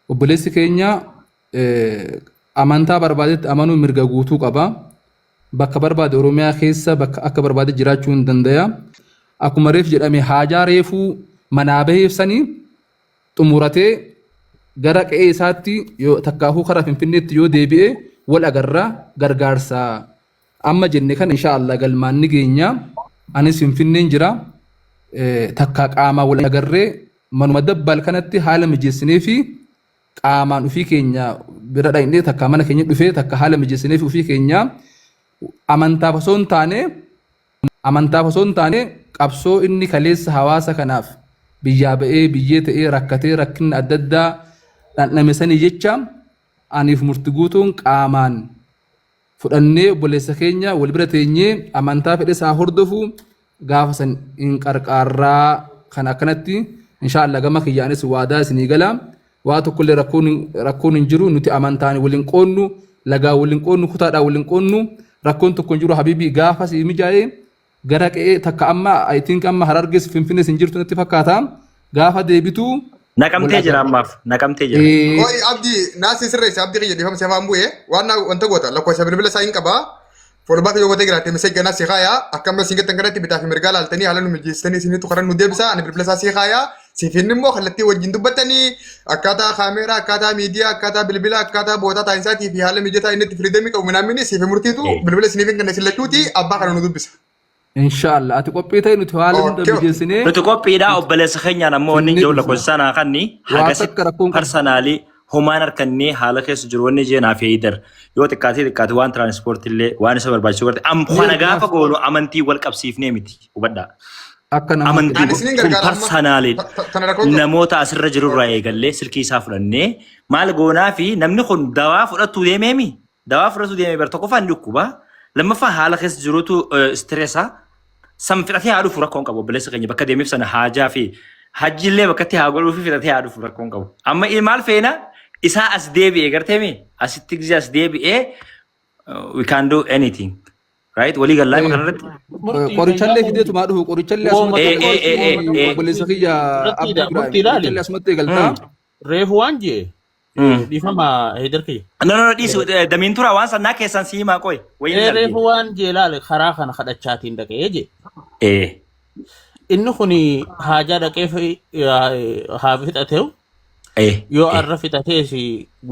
Obboleessi keenya amantaa barbaadetti amanuu mirga guutuu qaba. Bakka barbaade Oromiyaa keessa bakka akka barbaade jiraachuu hin dandaya. Akkuma reef jedhame haajaa reefuu manaa baheef sanii xumuratee gara qe'ee isaatti yoo takkaahuu karaa Finfinneetti yoo deebi'e wal agarra gargaarsa amma jenne kana insha Allah galmaan ni geenya. Anis Finfinneen jira. Takkaa qaamaa wal agarree manuma dabbaal kanatti haala mijeessinee fi qaamaan ofii keenya bira dhaqnee takka mana keenya dhufee takka haala mijeessinee fi ofii keenya amantaaf osoo hin taane amantaaf osoo hin taane qabsoo inni kaleessa hawaasa kanaaf biyyaa ba'ee biyyee ta'ee rakkatee rakkinna adda addaa dhandhame sanii jecha aniif murti guutuun qaamaan fudhannee obboleessa keenya wal bira teenyee amantaa fedhes haa hordofu gaafa san hin qarqaarraa kan akkanatti insha Allah gama kiyyaanis waadaa isinii gala waa tokkollee rakkoon rakkoon hin jiru nuti amantaan waliin qoonnu lagaa waliin qoonnu kutaadhaan waliin qoonnu rakkoon tokko hin jiru habiibii gaafa sii mijaa'ee gara qe'ee takka amma I think amma Harargees Finfinnees hin jirtu natti fakkaata gaafa deebitu wal Naqamtee jira agarra. ammaaf. Naqamtee jira. Qo'i Abdii naa si sirreessa Abdii kiyya dhiifama si afaan bu'ee waan naa wanta goota lakkoofsa bilbila isaa hin qabaa. Fuulbaaf yoo gootee jiraatte misee ganaa si kaayaa akka amma isin gattan kanatti bitaa fi mirgaa laaltanii haala nu mijeessitanii isinitu karaa nu deebisa ani bilbila isaa si kaayaa siif inni immoo kallattii wajjin dubbattanii akkaataa kaameeraa akkaataa miidiyaa akkaataa bilbila akkaataa bootaa taa'insaatii fi haala mijataa inni itti firiidamii qabu minaamini siif murtiitu bilbila isiniif hin kenna isin lachuuti abbaa kana nu dubbisa. Inshallah ati qophii ta'e nuti haala hunda Okay, okay. mijeessinee Nuti qophiidha obboleessa keenyaan ammoo wanni finnee jiru dhufna. lakkoofsa naa kanni Waa hagasitti takka rakkoon qabu. parsanaalii homaan harkannee haala keessa jiru wanni jee naaf heeyidar yoo xiqqaatee xiqqaate waan tiraanspoortii illee waan isa barbaachisu garte am Ni kana erginaaf gaafa goonu amantii wal qabsiifnee miti hubadhaa. akka namaatti Amantii Ani ergina. isiniin kun gargaara amma parsanaalii tana rakkoon qabu. namoota asirra jirurraa eegallee silkii isaa fudhannee maal goonaa fi namni kun dawaa fudhattuu deemeemi Dawaa fudhatu deemee bar tokkoffaa ni dhukkuba. Lammaffaa haala keessa jirutu stressa. San fixatee haa dhufu rakkoon qabu obboleessa keenya bakka deemeef sana haajaa fi hajjiillee bakkatti haa godhuu fi fixatee haa dhufu rakkoon qabu. Amma maal feena isaa as deebi'ee garteemi asitti gisee as deebi'ee we can do anything. Right? Walii gallaa hima kanarratti. Murtii Qorichallee fayyaa fideetumaa dhufu qorichallee Wooma asumatti Eh, eh, eh, eh, eh. obboleessa kiyya Abdii Murtiidha, Ibrahim murtii ilaali. qorichallee asumatti eegaltaa. Reefu waan jee dhiifama heedar kiyya. No, no, no, dhiisu damiin tura waan sannaa keessan sii himaa qoy. Wayiin Ee darbe. reefu waan jee laale karaa kana kadhachaatiin dhaqee jee. Eh. Inni kun haajaa dhaqee haa fixateewu Eh. yoo arra fixatees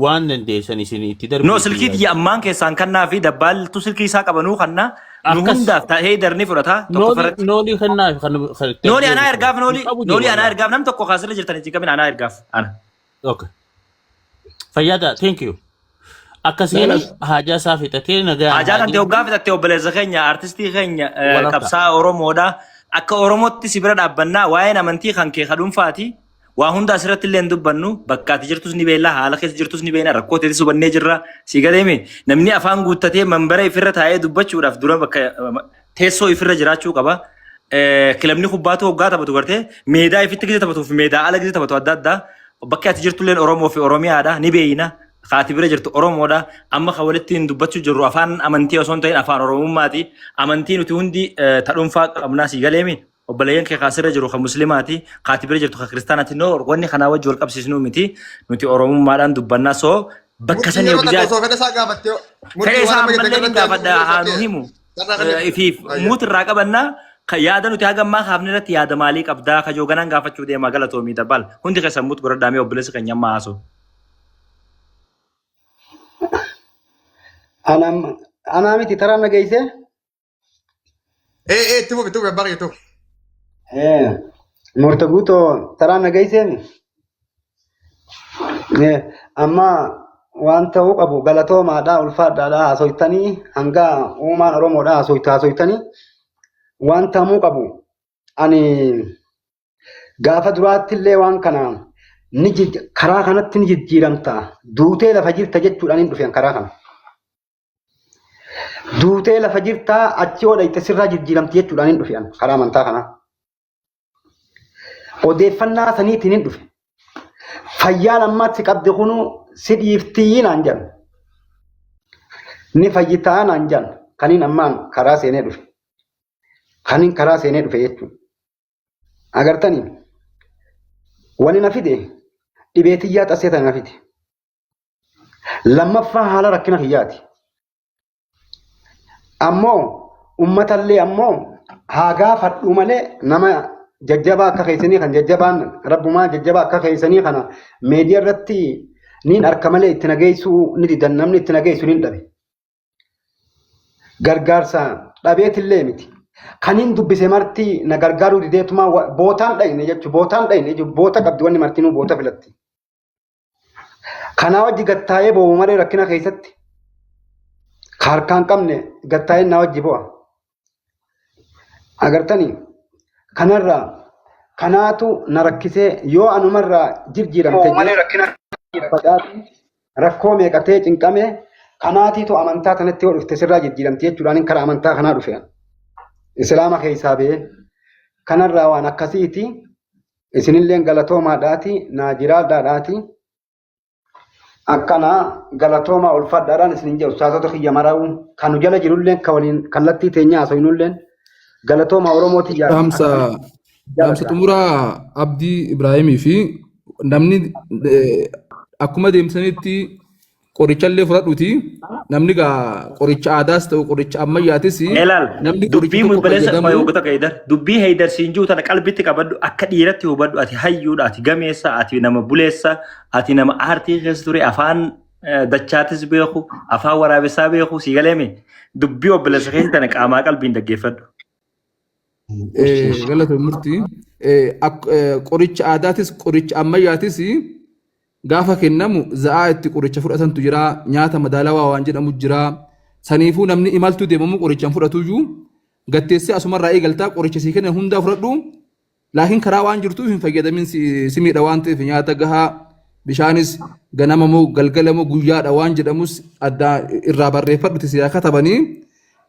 waan dandeessan isin itti No, darbiitii silkii tiyya ammaan keessaan kannaa fi dabbaaltu silkii isaa qabanuu kannaa nu Akkas. hundaaf ta'ee darni fudhata tokko Noolii farratti. noolii kennaaf kan kan itti Noolii anaa deebisu. ergaaf noolii Hin qabu jee noolii anaa wallahi. ergaaf nam tokko kaasirra jirtan itti qabin anaa ergaaf ana. Okay. Fayyaada, thank you. Akkasiin haajaa isaa fixatee nagaan Haajaa haa kan ta'e hoggaa fixatte obboleessa keenya artistii keenya Walakkaa. qabsaa Oromoodha. Akka Oromootti si bira dhaabbannaa waa'een amantii kan kee ka dhuunfaati. Waa hunda asirratti illee hin dubbannu bakka ati jirtus ni beella haala keessa jirtus ni beekna rakkoo teetis hubannee jirra si galeemi namni afaan guuttatee manbara ifirra taa'ee dubbachuudhaaf dura bakka teessoo ifirra jiraachuu qaba. Kilabni kubbaatu hoggaa taphatu gartee meedaa ifitti gise taphatuuf meedaa ala gise taphatu adda addaa bakki ati jirtulleen Oromoo fi Oromiyaadha ni beeyna. Kaati bira jirtu Oromoodha. Amma kan walitti hin dubbachuu jirru afaan amantii osoo hin ta'in afaan Oromummaati. Amantii nuti hundi ta dhuunfaa qabnaa si galeemi. Obboleeyyan kee kaasirra jiru kan Muslimaati. Kaati bira jirtu kan Kiristaanaati. No wanni kanaa wajji wal qabsiisnuu miti. Nuti Oromummaadhaan dubbannaa soo bakka Murtii sanii yeroo takka gizaa osoo fedha isaa gaafatte fedha murtii isaa waan amma jette ammallee ni kanarratti gaafadha haa nu himu. Ifiif muut irraa qabannaa kan yaada nuti haga ammaa kaafne irratti yaada maalii qabdaa kajoo ganaan gaafachuu deema galatoomii dabbal hundi keessan muut godhadhaa mee obboleessi keenya amma haasoo. Anaa anaa miti taraan na geessee? Ee ee itti fufi itti fufi abbaa kiyya itti fufi. Eh, Murta guutoo taraan na geessee? Eh, amma waan ta'uu qabu galatoomaadha ulfaadhaadha haasoytanii hanga uumaan Oromoodha haasoytu haasoytanii waan ta'uu qabu ani gaafa duraatti illee waan kana ni karaa kanatti ni jijjiiramta duutee lafa jirta jechuudhaan hin dhufe karaa kana. Duutee lafa jirtaa achi yoo dhayxe sirraa jijjiiramti jechuudhaan hin dhufe karaa amantaa kanaa. Odeeffannaa saniitiin hin dhufe. Fayyaan ammaatti qabdi kunu si dhiiftii naan jedhan. Ni fayyitaa naan jedhan. Kaniin ammaan karaa seenee dhufe. Kaniin karaa seenee dhufe jechuudha. Agartanii? Wani na fide dhibee tiyyaa xasee tana na fide. Lammaffaa haala rakkina kiyyaati. Ammoo uummatallee ammoo haa gaafadhu malee nama jajjabaa akka keessanii kan jajjabaan rabbumaa jajjabaa akka keessanii kana meediyaa irratti niin harka malee itti nageessuu ni didan namni itti nageessu niin dhabe. Gargaarsa dhabeetillee miti. Kaniin dubbise marti na gargaaruu dideetumaa bootaan dhayne jechuudha. Bootaan dhayne jechuudha. Boota qabdi wanni martinuu boota filatti. Kanaa wajji gattaa'ee boo'u malee rakkina keessatti ka harkaan qabne gattaa'ee naa wajji bo'a. Agartanii kanarraa kanaatu na rakkisee yoo anumarraa jirjiiramte facaatu rakkoo meeqatee cinqame kanaatiitu amantaa kanatti yoo dhufte sirraa jijjiiramte jechuudhaan karaa amantaa kanaa dhufe. Islaama keessaa ba'ee kanarraa waan akkasiiti. Isinilleen galatoomaadhaati naa jiraadhaadhaati. Akkana galatoomaa ulfaadhaadhaan isinin jedhu ustaazota kiyya maraa'u kan nu jala jirulleen kan waliin kallattii teenya haasofnulleen galatoomaa Oromoo tiyya. Dhaamsa dhaamsa xumuraa Abdii Ibraahimii fi namni akkuma deemsanitti qorichallee fudhadhuti namni gaa qoricha aadaas ta'u qoricha ammayyaatis Elaal namni qoricha dubbii tokko obboleessa fayyadamu qoy tokko Heydar dubbii Heydar siin jiru tana qalbitti qabadhu akka dhiiratti hubadhu ati hayyuudha ati gameessa ati nama buleessa ati nama aartii keessa ture afaan dachaatis beeku afaan waraabessaa beeku sii galeeme dubbii obboleessa keessa tana qaamaa qalbiin dhaggeeffadhu. Galatoon murtii qoricha aadaatis qoricha ammayyaatis gaafa kennamu za'aa itti qoricha fudhatantu jira nyaata madaalawaa waan jedhamu jira saniifuu namni imaltuu deemamu qoricha hin fudhatuyyuu gatteessee asumarraa eegaltaa qoricha sii kennan hundaa fudhadhu laakiin karaa waan jirtuuf hin fayyadamin si miidha waan ta'eef nyaata gahaa bishaanis ganama moo galgala moo guyyaadha waan jedhamus addaa irraa barreeffadhuti si haa katabanii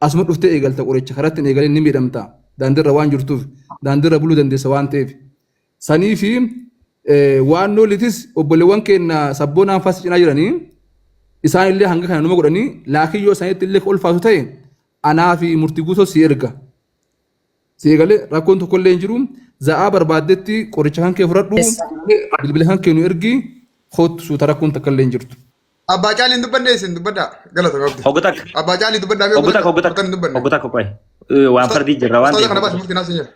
asuma dhuftee eegalta qoricha karatti hin eegalin ni miidhamta daandiirra waan jirtuuf daandiirra buluu dandeessa waan ta'eef sanii fi waan noolitis obboleewwan keenya sabboonaan faas cinaa jiranii isaan illee hanga kana numa godhanii laakiin yoo isaanitti illee ulfaatu ta'e anaa fi murtii guutoo si erga. Si eegalee rakkoon tokko illee hin jiru. Za'aa barbaaddetti qoricha kan kee fudhadhu bilbila kan kee nu ergi kootu suuta rakkoon takka illee hin jirtu. Abbaa Caalii hin dubbanne isin dubbadhaa. Galata qabdi. Hoggu takka. Abbaa Caalii dubbadhaa mee Hoggu takka hoggu takka hin dubbanne. hoggu takka qoy. Waan fardii jirra waan Ustaaza kana ta'eef. baasi murtii naas hin jiru.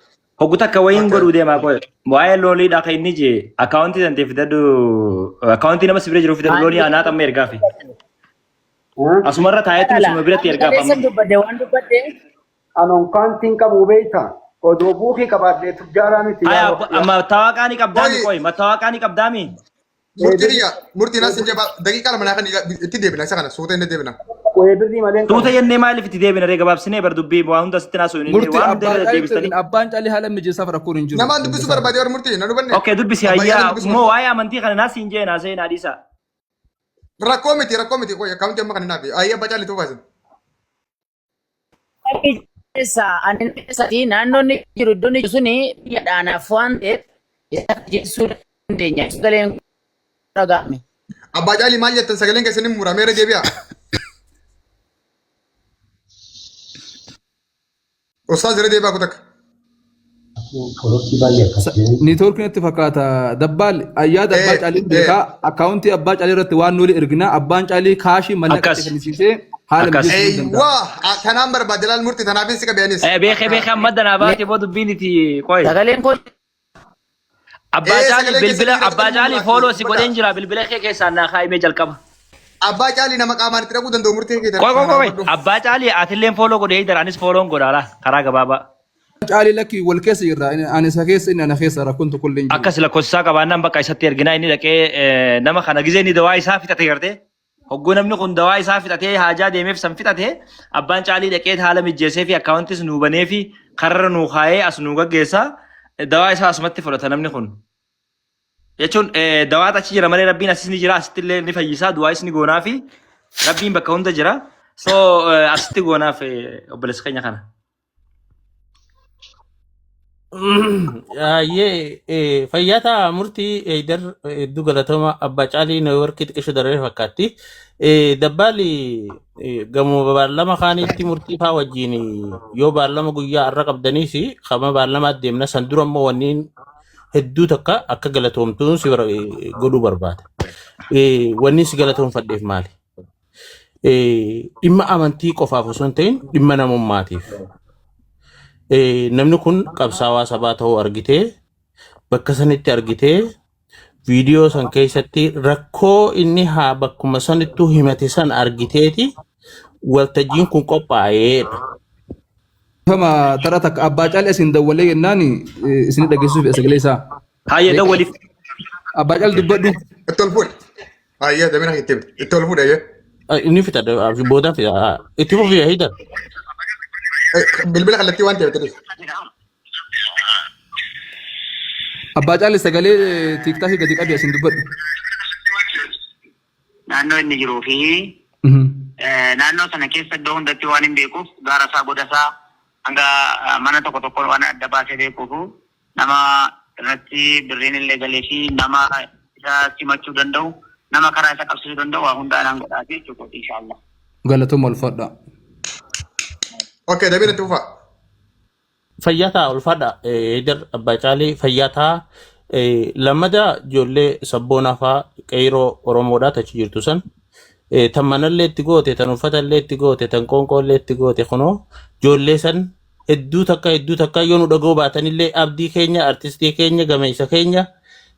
Hoggu takka wayiin Okay. godhuu deemaa qoy. Waa'ee looliidha kan inni jee akkaawuntii tantee fidadhu akkaawuntii nama si bira jiru fidadhu loolii anaa xamma ergaafi. Asumarra taa'eetu suma biratti ergaaf Kaleessa amma. dubbadde waan dubbadde Anoon kaantiin qabu beekta. Odoo buukii qabaadhee tujjaaraa miti. Haya mattaawaqaa ni qabdaami qoy mattaawaqaa ni qabdaami. Murtii kiyya murtii naas hin jaba daqiiqaa lama naa kan itti deebina isa kana suuta inni deebina. Birrii malee hin qabu. Tuuta jennee maaliif itti deebina ree gabaabsinee bar dubbii waa hunda sitti naasuu hin Murtii waan hunda abbaa irra caalii deebistanii. abbaan caalii haala mijeessaaf rakkoon hin jiru. Namaan dubbisuu barbaade warri murtii na hubanne. Okay dubbisi Abbaa hayyaa caalii dubbisuu immoo barbaade. waa'ee amantii kana naas hin jee naasee naa dhiisa. Rakkoo miti qoy akkaawuntii amma kan hin naafi ayyee abbaa caalii tuufaasin. Keessa ani keessatti naannoon inni jiru iddoon inni jiru suni biyya dhaanaaf waan ta'eef isa qajeelchuu dandeenya. Sagaleen dhaga'ame. Abbaa Caalii maal jettan sagaleen keessan hin muramee irra deebi'a. Ustaaz irra deebi'a kutakka. Polotii baay'ee akkas jedhee. Niitoorkiin natti fakkaata. Dabbaal ayyaa abbaa caalii beekaa akkaawuntii abbaa caalii irratti waan nuuli ergina abbaan caalii kaashii mallaqa Akkas. itti kennisiisee haala Akkas. mijeessuu ni danda'a. Eewwaa tanaan barbaade laal murtii tanaafin si qabe anis. Beekee beekee amma danaa baatee boo dubbiin itti qoy. Sagaleen koo Abbaa Ee, Caalii sagalee bilbila keessatti Abbaa Caalii irratti fooloo si dubbadha. godheen jira bilbila kee keessaan naa kaa'imee jalqaba. Abbaa Caalii nama qaamaan itti dhaquu danda'u murtii kee Qoy qoy qoy Abbaa Caalii atilleen fooloo godhee jira anis fooloon godhaala karaa gabaabaa. Caalii lakki wal keessa jirra. Ani isa keessa inni ana keessa rakkoon tokko illee hin jiru. Akkas lakkoofsisaa qabaannaan bakka isatti erginaa inni dhaqee nama kana gizee inni dawaa isaa fixate gartee. Hogguu namni kun dawaa isaa fixatee haajaa deemeef san fixate abbaan caalii dhaqee haala mijjeessee fi akkaawuntis nuu banee fi karra nuu kaayee as nuu gaggeessa dawaa isaa asumatti fudhata namni kun. Jechuun dawaatu achi jira malee rabbiin asis ni jira asitti illee ni fayyisaa du'aayis ni goonaa fi rabbiin bakka hunda jira. So asitti goonaaf obboleessa keenya kana. Ayyee fayyaa ta'a murtii Eydar hedduu galatoma abbaa caalii neeworkii xiqqishu darbee fakkaatti. Dabbaali gamoo baallama kaaniitti murtii faa wajjin yoo baallama guyyaa har'a qabdaniis kama baallama deemna san dura immoo wanniin hedduu takka akka galatoomtuun si godhuu barbaada. Wanni si galatoomfadheef maali? Dhimma amantii qofaaf osoo hin ta'in dhimma namummaatiif. Namni kun qabsaawaa sabaa ta'uu argitee, bakka sanitti argitee, viidiyoo san keessatti rakkoo inni haa bakkuma sanittuu himate san argiteeti waltajjiin kun qophaa'eedha. Fama tara takka abbaa caalii asiin dawwalee jennaan isin dhageessuuf sagalee isaa. Hayyee dawwaliif. Abbaa caalii dubbadhu. Itti ol fuudhe. Hayyee damina itti himte. Itti ol fuudhe hayyee. Inni fixa booda fixa itti fufii hidha. Bilbila kallattii waan ta'eef itti dhufe. Abbaa caalii sagalee tiiktaakii gadi qabi asiin dubbadhu. Naannoo inni jiruu fi naannoo sana keessa iddoo hundatti waan hin beekuuf, gaara isaa, goda isaa, hanga mana tokko tokko waan adda baasee beekuuf, nama irratti birriin illee galee fi nama isa simachuu danda'u, nama karaa isa qabsiisuu danda'u waa hundaa naan godhaati jechuudha, inshaallah. Galatooma, ulfaadha. Okay, damina itti fufaa. Fayyaa ta'a, ulfaadha. Eedar Abbaa Caalii, fayyaa ta'a. Lammada ijoollee sabboonaa fa'aa qeyroo Oromoodhaa tachi jirtu san, tan manallee itti goote, tan uffatallee itti goote, tan qoonqoollee itti goote, kunoo ijoollee san hedduu takka hedduu takka yoo nu dhaga'uu baatanillee, abdii keenya, artistii keenya, gameessa keenya,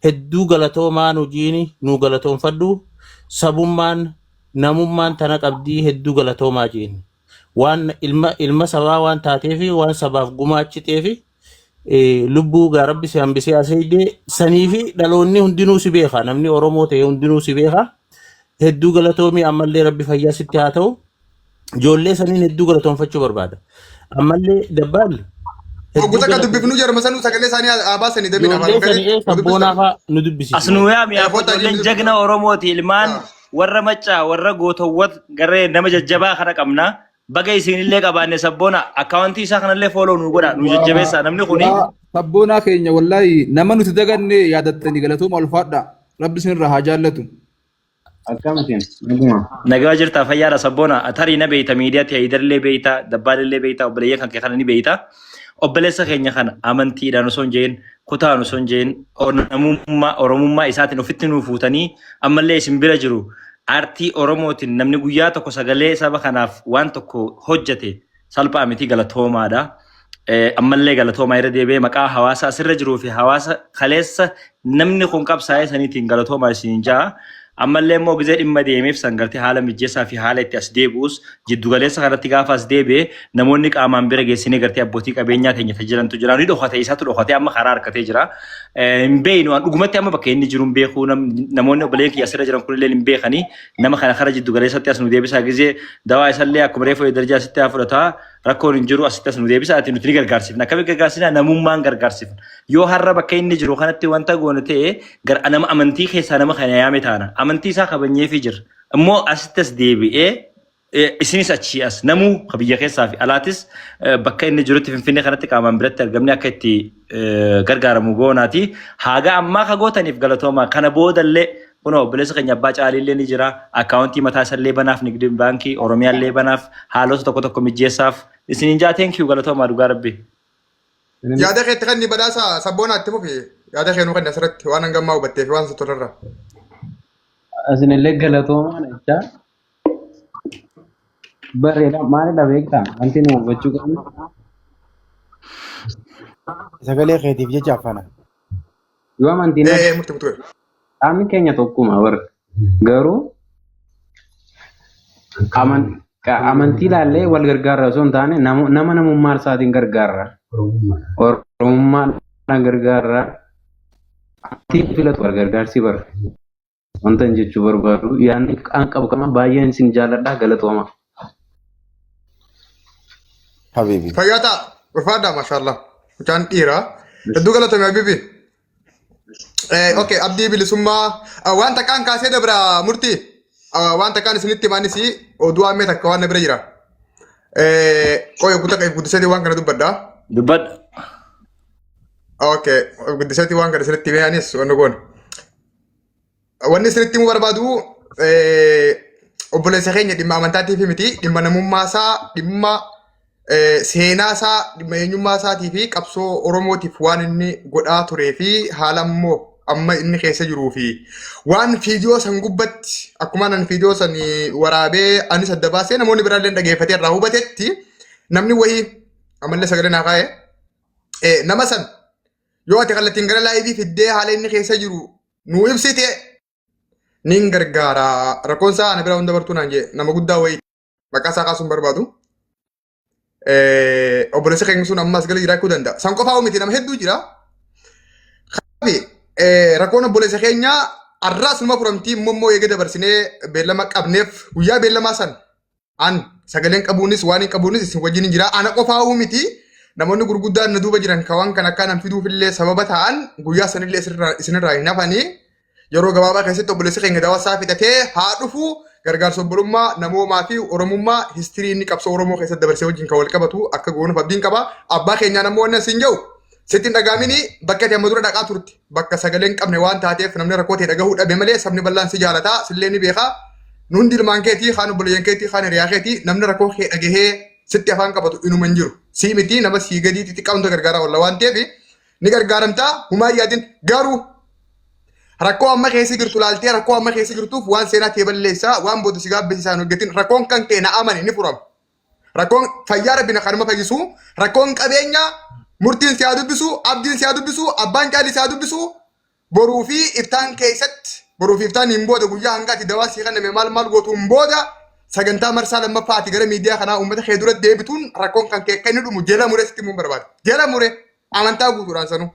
hedduu galatoomaa. Nu jiini nu galatoonfadhu. Sabummaan namummaan tana qabdii, hedduu galatoomaa jiini. Waan ilma ilma sabaa waan taateefi, waan sabaaf gumaachiteefi, lubbuu gaa rabbi si hambisee aseydee sanii fi dhaloonni hundinuu si beeka. Namni Oromoo ta'e hundinuu si beeka. Hedduu galatoomii. Ammallee rabbi fayyaa sitti haa ta'u. Ijoollee saniin hedduu galatoonfachuu barbaada. Ammallee dabbaal hedduu Ogguu takka galatoom. Dubbifnu jarma sanuu sagalee isaanii haa baasanii damina afaan Ijoollee sanii galee nu sabboonaa dubbistan. fa'aa nu As dubbisiisi. nu yaami yaa Kottaa ijoolleen jiru. jagna Oromooti, ilmaan warra maccaa, warra gootowwan garee nama jajjabaa kana qabna. Baga isinillee qabaanne. Sabboona akkaawuntii isaa kanallee follow nu godha, nu jajjabeessa namni kuni. Yaa sabboonaa keenya, wallaahi nama nuti daganne yaadattanii, galatooma, ulfaadha. Rabbi isinirraa haa jaallatu. Akkam isin? Naguma. Nagaa jirta, fayyaadha sabboona. Tarii na beeyta, miidiyaatti Hayidarillee beeyta, Dabbaalillee beeyta, obboleeyyan kan kee kana ni beeyta. Obboleessa keenya kana amantiidhaan osoo hin jeen, kutaan osoo hin jeen, namummaa Oromummaa isaatiin ofitti nuu fuutanii ammallee isin bira jiru. Aartii Oromootiin namni guyyaa tokko sagalee saba kanaaf waan tokko hojjete salphaa miti, galatoomaadha. Ammallee galatoomaa irra deebi'ee maqaa hawaasa asirra jiruu fi hawaasa kaleessa namni kun qabsaa'ee saniitiin galatoomaa isiniin ja'a. Ammallee immoo gizee dhimma deemeef san gartee haala mijeessaa fi haala itti as deebi'us, jiddugaleessa kanatti gaafa as deebi'e namoonni qaamaan bira geessinee gartee abbootii qabeenyaa teenya jirantu jira. Ni dhokate, isaatu dhokate, amma karaa harkatee jira. Hin beeknu, an dhugumatti amma bakka inni jiru hin beeku. Namoonni obboleen kiyya asirra jiran kunillee hin beekanii. Nama kana kara jiddugaleessatti as nu deebisaa, gizee dawaa isallee akkuma reefu darajaa asitti haa fudhataa, rakkoon hin jiru, asitti as nu deebisaa, ati nuti ni gargaarsifna. Akkamitti gargaarsifna? Namummaan gargaarsifna. Yoo har'a bakka inni jiru kanatti wanta goone ta'e, gara nama amantii keessaa nama kana yaame taana. Amantii isaa kabajneefii jira. Immoo asitti as deebi'ee isinis achii as namuu ka biyya keessaa fi alaatis bakka inni jirutti Finfinnee kanatti qaamaan biratti argamne akka itti gargaaramu goonaati. Haga ammaa ka gootaniif galatooma. Kana boodallee kunoo obboleessa keenya abbaa caaliillee ni jira. Akkaawuntii mataa isallee banaaf, nigdi baankii Oromiyaallee banaaf, haalota tokko tokko mijeessaaf. Isiniin jaa, thank you, galatoomaa dhugaa rabbi. Yaada keetti kan inni badhaasa sabboonaa itti fufi, yaada kee nu kenni asirratti waan hangammaa hubattee fi waan si tolarra. Isinillee galatoomaa jechaa. Bareeda, maalidha beektaa, wanti nu hubachuu qabnu. Sagalee keetiif jecha afana. Yoo amantiin Ee murti murti. Qaamni keenya tokkuma bara, garuu amantii ilaallee wal gargaarra osoo hin taane, nama namummaa isaatiin gargaarra. Oromummaadhaan gargaarra. Amantiin filatu wal gargaarsi bara. Wanta hin jechuu barbaadu yaadni an qabu kama baay'een isin jaalladha, galatooma. Habibi. Fayyaa ta'a. Ulfaadhaa, maashaallah. Mucaan dhiiraa. Hedduu galatoomi Habibi. Okay, abdii bilisummaa waan takkaan kaasee dabra murtii. Waan takkaan isinitti himaanis oduu ammee takka waan na bira jira. Qoy kutaa guddiseetii waan kana dubbadha. Dubbadhu. Okay, guddiseetii waan kana isinitti himee anis wanni goone. Wanni isinitti himuu barbaadu, obboleessa keenya dhimma amantaatiif miti, dhimma namummaa isaa, dhimma seenaa isaa, dhimma eenyummaa isaatii fi qabsoo Oromootiif waan inni godhaa turee fi haala immoo amma inni keessa jiruu fi waan fiidiyoo san gubbatti akkuma anan fiidiyoo san waraabee anis adda baasee namoonni biraallee dhageeffatee irraa hubatetti namni wayii ammallee sagalee naa kaa'e nama san yoo ati kallattiin gara laayivii fiddee haala inni keessa jiru nu ibsite nin gargaara rakkoon isaa ana bira hunda bartuu naan jee nama guddaa wayii maqaa isaa kaasuun barbaadu. Obboleessi keenya sun ammas gala jiraachuu danda'a. San qofaa miti nama hedduu jira. Kanaaf rakkoon obboleessa keenyaa har'aas numa furamtii immoo eega dabarsinee beellama qabneef guyyaa beellamaa san an sagaleen qabuunis waan hin qabuunis isin wajjin hin jira. Ana qofaa miti namoonni gurguddaan na duuba jiran ka waan kan akka nan fiduuf illee sababa ta'an guyyaa sanillee isinirraa hin hafanii yeroo gabaabaa keessatti obboleessi keenya dawaa isaa fixatee haa dhufu gargaarsa obbolummaa namoomaa fi oromummaa histirii inni qabsoo oromoo keessatti dabarsee wajjin kan wal qabatu akka goonuuf abdiin qaba. Abbaa keenyaa namoonni asiin jiru sitti hin dhagaamini bakka ati amma dura dhaqaa turte bakka sagalee hin qabne waan taateef namni rakkoo ta'e dhagahuu dhabe malee sabni bal'aan si jaalataa sillee ni beekaa. Nundi ilmaan keetii kaan obboleeyyan keetii kaan hiriyaa keetii namni rakkoo kee dhagahee sitti afaan qabatu inuma hin jiru. Sii miti nama sii gadii xixiqqaa hunda gargaaraa oolla waan ta'eef ni gargaaramtaa humaa hin yaadin garuu rakkoo amma keessa jirtu laaltee rakkoo amma keessa jirtuuf waan seenaa kee balleessaa waan booda si gaabbisiisaa hin hojjetin rakkoon kan kee na amani ni furama. Rakkoon fayyaa rabbi na kanuma fayyisu rakkoon qabeenyaa murtiin si haa dubbisu abdiin si haa dubbisu abbaan caalii si haa dubbisu boruu fi iftaan keessatti boruu fi iftaan hin booda guyyaa hanga ati dawaa sii kenname maal maal gootu hin booda sagantaa marsaa lammaffaa ati gara miidiyaa kanaa uummata kee dura deebituun rakkoon kan kee akka inni dhumu jala muree sitti himuu barbaada. Jala muree amantaa guutuudhaan sanuu.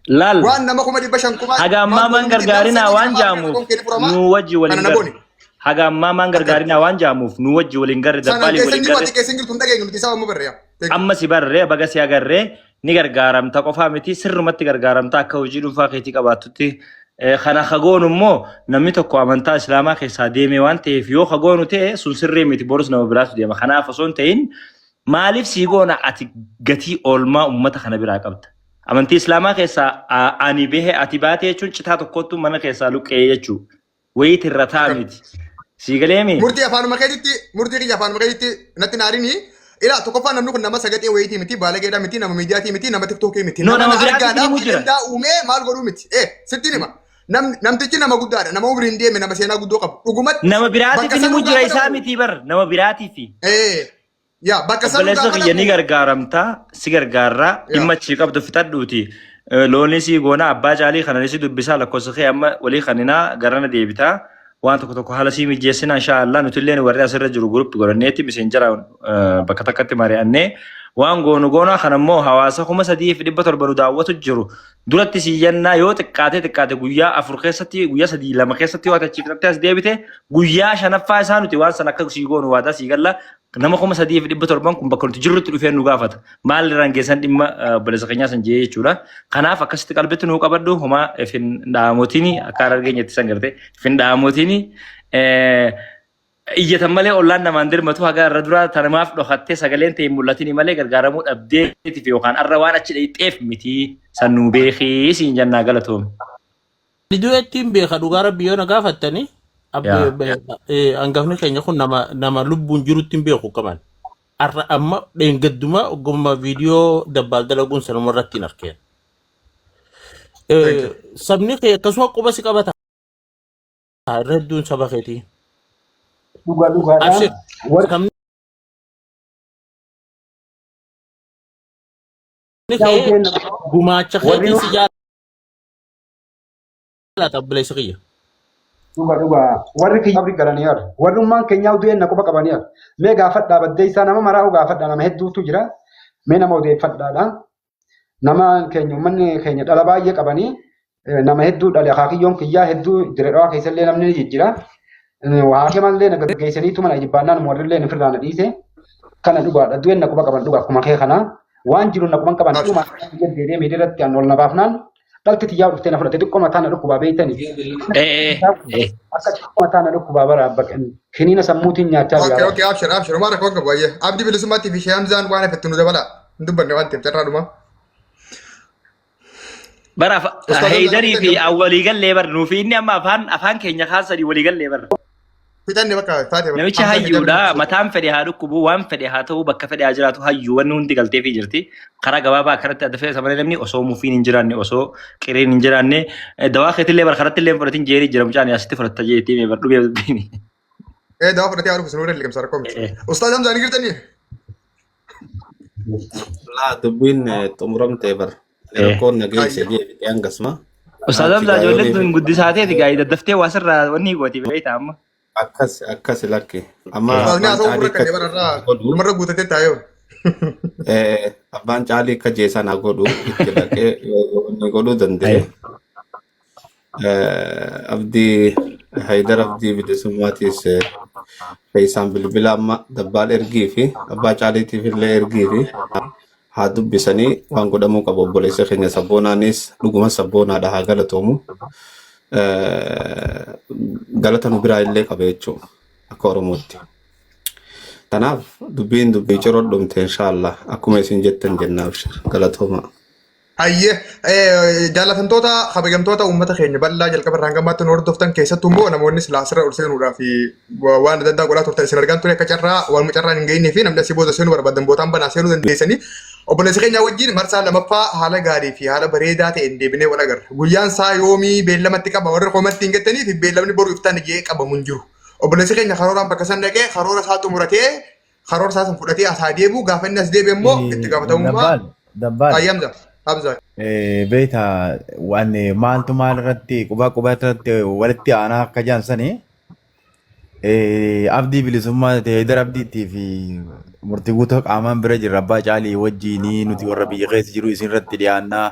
Laal Waan nama 500,000 kuma haga ammaa maal maan godhu miti nama gargaarinaa sadii waan nama afur jaamuuf rakkoon kee ni furama nu wajji kana waliin na garre. goone. Haga ammaa maan Akkana. gargaarinaa waan jaamuuf nu wajji waliin garre Sanaan dabbaalii keessa waliin jiru garre. ati keessa hin jirtu hin dhageenyu nuti isaa amma barreeya. Thank you. Amma si barree baga si agarree ni gargaaramta qofaa miti sirrumatti gargaaramta akka hojii dhuunfaa keetii qabaattutti. Kana kagoonu immoo namni tokko amantaa islaamaa keessaa deeme waan ta'eef yoo kagoonu ta'e sun sirrii miti borus nama biraatu deema. Kanaaf osoo hin ta'in maaliif sii goona ati gatii oolmaa uummata kana biraa qabda. Amantii islaamaa keessaa ani bahe ati baate jechuun citaa tokkottu mana keessaa luqqee jechuudha. Wayiit irra taa miti. Sii galeemi? Murtii afaanuma keetitti murtii kiyya afaanuma keetitti natti naarini. Ilaa tokkoffaa namni kun nama sagaxee wayiitii miti baalageedhaa miti nama miidiyaatii miti nama tiktookii miti No nama nama na biraatiif argaadhaaf ni mujira. ajandaa uumee maal godhuu miti. Sittiin hima. Namtichi nama guddaadha nama umriin deeme nama seenaa guddoo qabu dhugumatti Nama biraatiif bakka ni sanuu mujira gaafa isaa dhaqu miti bar nama biraatiif. Yaa bakka sanuu Obboleessa gaafa kiyya ni dhaqu gargaaramta si gargaarra yaa dhimma achii qabdu fixadhuuti. Loonii sii goona abbaa caalii kana si dubbisaa lakkoofsa kee amma walii kaninaa garana deebitaa waan tokko tokko haala sii mijeessina inshaa Allah nuti illee warri asirra jiru guruppi godhanneetti miseenjara bakka takkatti mari'annee waan goonu goona kana immoo hawaasa 3,700 nu daawwatu jiru duratti si yannaa yoo xiqqaate xiqqaate guyyaa 4 keessatti guyyaa 3 2 keessatti yoo ati achi fixattee as deebite guyyaa shanaffaa isaa nuti waan sana akka sii goonu waadaa sii galla nama 3,700 kun bakka nuti jirrutti dhufee nu gaafata maal irraan geessan dhimma obboleessa keenyaa san jee jechuudha kanaaf akkasitti qalbitti nuu qabadhu homaa ifin dhaamotiini akka harargeenyatti san garte ifin dhaamotiini iyyatan malee ollaan namaan dirmatu haga irra duraa tanamaaf dhokattee sagaleen ta'e hin mul'atini malee gargaaramuu dhabdeetiif yookaan arra waan achi dhayxeef miti san nuu beekii siin jannaa galatoomi. Ani du'etti hin beeka dhugaa rabbi yoo na gaafattani Yaa. hangafni keenya kun nama nama lubbuun jirutti hin beeku qaban. Arra amma dheengadduma ogummaa viidiyoo dabbaal dalaguun sanuma irratti hin arkeen. Thank you. Sabni kee akkasuma quba si qabata irra hedduun saba keetii. Dhugaa dhugaadha. Abshir Warri sabni kee hojjenna gumaacha warri keetiin si jaalata obboleessa kiyya. Dhuga dhuga warri kiyya abri galanii har warri ummaan keenyaa udu'een na quba qabanii har mee gaafadhaa baddeessaa nama maraa'u gaafadhaa nama hedduutu jira mee nama odeeffadhaadha nama keenya uummanni keenya dhala baay'ee qabanii nama hedduu dhale akaakiyyoon kiyyaa hedduu dire dhawaa keessallee namni ni jijjira haakee mallee na gaggeessaniitu mana jibbaannaan warrillee ni firraa na dhiise kana dhugaadha du'een na quba qaban dhuga akkuma kee kana waan jiru na quban qaban dhuma deebi'ee miidiyaatti an ol na baafnaan dhalti tiyyaa dhuftee na fudhate xiqqoo mataa na dhukkubaa beektani. Akka xiqqoo mataa na dhukkubaa bara baqan kiniina sammuutiin nyaachaa jira. Okay, okay, abshir, abshir. Homaa rakkoo hin qabu baay'ee. Abdii bilisummaatti fi Shee Hamzaan waan hafetti nu dabala. Hin dubbanne waan ta'eef carraa dhuma. Bara Ustaaz Heydarii fi Hamzaan waliigallee bar nuufi inni amma afaan afaan keenya kaasanii waliigallee bar. Fixanne bakka taate. Namicha hayyuudha. Mataan fedhe haa dhukkubu, waan fedhe haa ta'u, bakka fedhe haa jiraatu hayyuu wanni hundi galteefii jirti. Karaa gabaabaa akkanatti adda fe'isa malee namni osoo mufiin hin jiraanne, osoo qiriin hin jiraanne, dawaa keetillee bar karatti illee hin fudhatin jeerii jira mucaan asitti fudhatta jeetii mee bar dhubee dubbiin. Ee dawaa fudhatee haa dhufu sinuu liqimsa rakkoo miti. Ustaaz Hamzaa ni jirtanii? Laa dubbiin xumuramtee bar. Rakkoon na geesse jee fixee hangasuma. Ustaaz Achi Hamzaa ijoolleen gaayoolee tun guddisaa ta'eeti gaa'ii daddaftee waa sirraa wanni gooti beekta amma. Akkas akkas lakki. Amma Ustaazni abbaan haasawuu caalii furra akka kanneen bararraa godhu numarra guutatee taa'ee. abbaan caalii akka jeesaa naa godhu itti dhaqee yoo inni godhuu danda'e abdii Haydar Abdii bilisummaatiis fe'isaan bilbila amma dabbaal ergii fi abbaa caaliitiif illee ergii fi haa dubbisanii waan godhamuu qabu obboleessa keenya sabboonaanis dhuguma sabboonaadha haa galatoomu. Galata nu biraa illee qaba jechuudha akka Oromootti. Kanaaf dubbiin dubbii ciroo dhumte inshaallah akkuma isin jettan jenna abshir galatooma. Hayyee jaallatamtoota kabajamtoota uummata keenya bal'aa jalqaba irraa hanga ammaatti nu hordoftan keessattuu immoo namoonni silaa asirra ol seenuudhaaf waan adda addaa godhaa turtan isin argaan ture akka carraa waan carraan hin gahinii fi namni asii booda seenuu barbaadan bootaan banaa seenuu dandeessanii obboleessa keenya wajjin marsaa lamaffaa haala gaarii fi haala bareedaa ta'een deebinee wal agarra. Guyyaan isaa yoomii beellamatti qaba warri koomatti hin gattanii fi beellamni boru iftaan ijee qabamu hin jiru. Obboleessi keenya karooraan bakka san dhaqee karoora isaa xumuratee karoora isaa san fudhatee as haa deebi'u gaafa inni as deebi'e immoo itti gaafatamummaa Dabbaal, dabbaal. Ayyi Hamza, Hamza. Beekta waan maaltu maal irratti quba quba irratti walitti aanaa akka jaan sani abdii bilisummaa Haydar Abdiitii fi murtii guutuu qaamaan bira jirra abbaa caalii wajjiinii nuti warra biyya keessa jiru isin irratti dhiyaannaa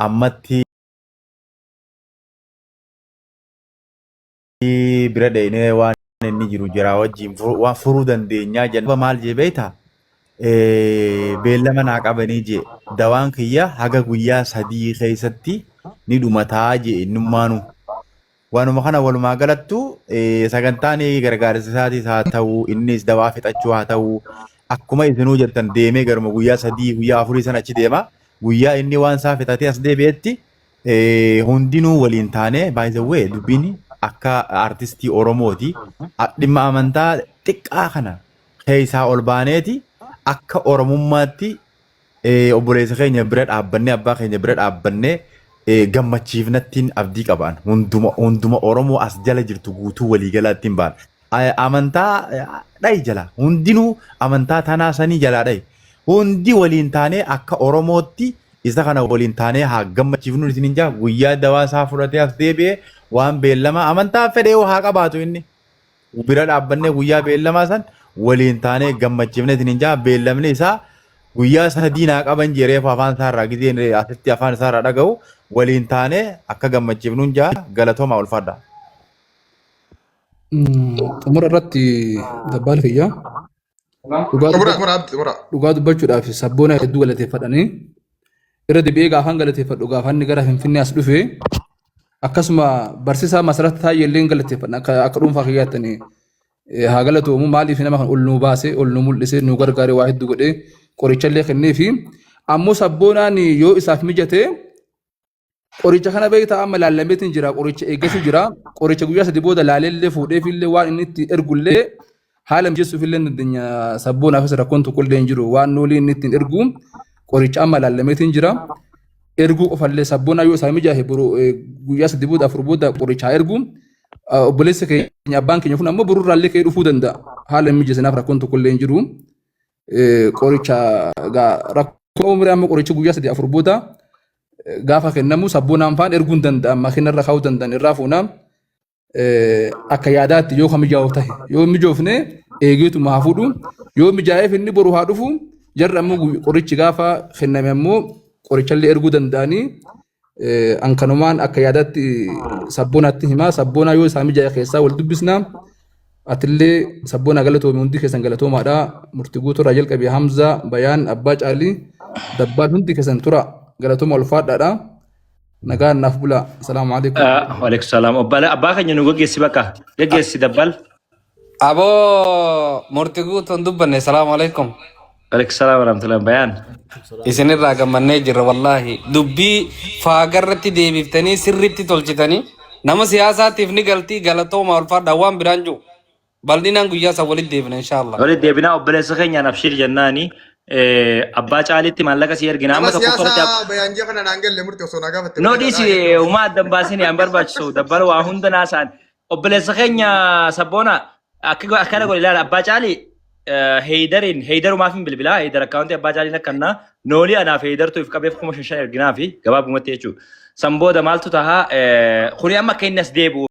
ammatti bira dheenee waan inni jiru jiraa wajjin waan furuu dandeenyaa jenna. Maal jee beektaa? Beellama naa qabanii jee dawaan kiyya haga guyyaa 3 keessatti ni dhumataa jee innummaanuu. Waanuma kana walumaa galattu sagantaan gargaarsa isaatis haa ta'u innis dawaa fixachuu haa ta'u akkuma isinuu jettan deemee garuma guyyaa 3 guyyaa 4 sana achi deema. Guyyaa inni waan isaa fixatee as deebi'etti Hundinuu waliin taanee by the way dubbiin akka artistii Oromooti dhimma amantaa xiqqaa kana keessaa ol baaneeti akka Oromummaatti obboleessa keenya bira dhaabbannee abbaa keenya bira dhaabbannee gammachiifnattiin abdii qabaan hunduma hunduma Oromoo as jala jirtu guutuu waliigalaattiin baana. Amantaa dhayi jala hundinuu amantaa tanaa sanii jalaa dhayi. Hundi waliin taanee akka Oromootti isa kana waliin taanee haa gammachiifnu isiniin jaa guyyaa dawaa isaa fudhatee as deebi'e waan beellamaa amantaa fedhee haa qabaatu inni bira dhaabbannee guyyaa beellamaa san waliin taanee gammachiifne isiniin jaa beellamni isaa guyyaa 3 naa qaban jee reefu afaan isaa irraa gizeen asitti afaan isaa irraa dhaga'u waliin taanee akka gammachiifnuun jaa galatoomaa ulfaadha. Xumura irratti dabbaal kiyya. Dhugaa Xumura dubba- xumura abdi xumura. Dhugaa dubbachuudhaaf sabboona hedduu galateeffadhanii irra deebi'ee gaafan galateeffadhu gaafan inni gara Finfinnee as dhufe akkasuma barsiisaa Masarat Taayyee illee galateeffadha akka dhuunfaa kiyyaatti haa galatoomu maaliif nama kan ol nuu baase ol nu mul'ise nu gargaare waa hedduu godhee qoricha illee kenneefi ammoo sabboonaan yoo isaaf mijate Qoricha kana beektaa amma laallameetiin jira qoricha eeggachuu jira qoricha guyyaa 3 booda laaleellee fuudheefillee waan inni itti ergullee haala mijeessuufillee hin dandeenya sabboonaafis rakkoon tokkollee hin jiru waan noolii inni ittiin ergu qoricha amma laallameetiin jira erguu qofallee sabboonaa yoo isaa mijaahe boru guyyaa 3 booda 4 booda qoricha haa ergu obboleessa keenya abbaan keenya kun ammoo borurraallee ka'ee dhufuu danda'a haala hin mijeessinaaf rakkoon tokkollee hin jiru qoricha rakkoo umurii amma qoricha guyyaa 3 4 booda gaafa kennamu sabboonaan faan erguun danda'an makiina irra kaa'uu danda'an irraa fuunaa akka yaadaatti yoo kan mijaa'u tahe yoo hin mijoofne eegeetuma haa fuudhu yoo mijaa'eef inni boru haa dhufu jarri ammoo qorichi gaafa kenname ammoo qorichallee erguu danda'anii an kanumaan akka yaadaatti sabboonaatti himaa sabboonaa yoo isaa mijaa'e keessaa wal dubbisna atillee sabboonaa galatoomi hundi keessan galatoomaadha murtii guutuurraa jalqabe Hamzaa Bayaan Abbaa Caalii Dabbaan hundi keessan tura galatooma ulfaadhaadha nagaan naaf bula salaamu alaikum. Waalaikum salaam. Abbaa keenya nu gaggeessi bakka. Gaggeessi dabbal. Aboo murti guutuun dubbanne salaamu alaikum. Waalaikum salaam warahmatullahi bayaan. Isinirraa gammannee jirra wallaahi. Dubbii faagarratti deebiftanii sirriitti tolchitanii nama siyaasaatiif ni galtii galatooma ulfaadha waan biraan jiru. Bal'inaan guyyaa san walitti deebina inshaallah. Walitti deebinaa obboleessa keenyaan abshiir jennaani. Abbaa caalitti maallaqa si ergina Nama amma tokko irratti siyaasaa bayaanjii kana naan galle murtii osoo naa gaafatte No bareedaadha. dhiisi uumaa addan baasini an barbaachisu dabbala waa hunda naasaan. Obboleessa keenya sabboona akka akkana godhe ilaala abbaa caali heydariin heydarumaaf hin bilbilaa heydar akkaawuntii abbaa caaliin akkannaa noolii anaaf heydartu if qabeef 5,000 erginaa fi gabaabumatti jechuudha. San booda maaltu tahaa kuni amma akka inni as deebi'u.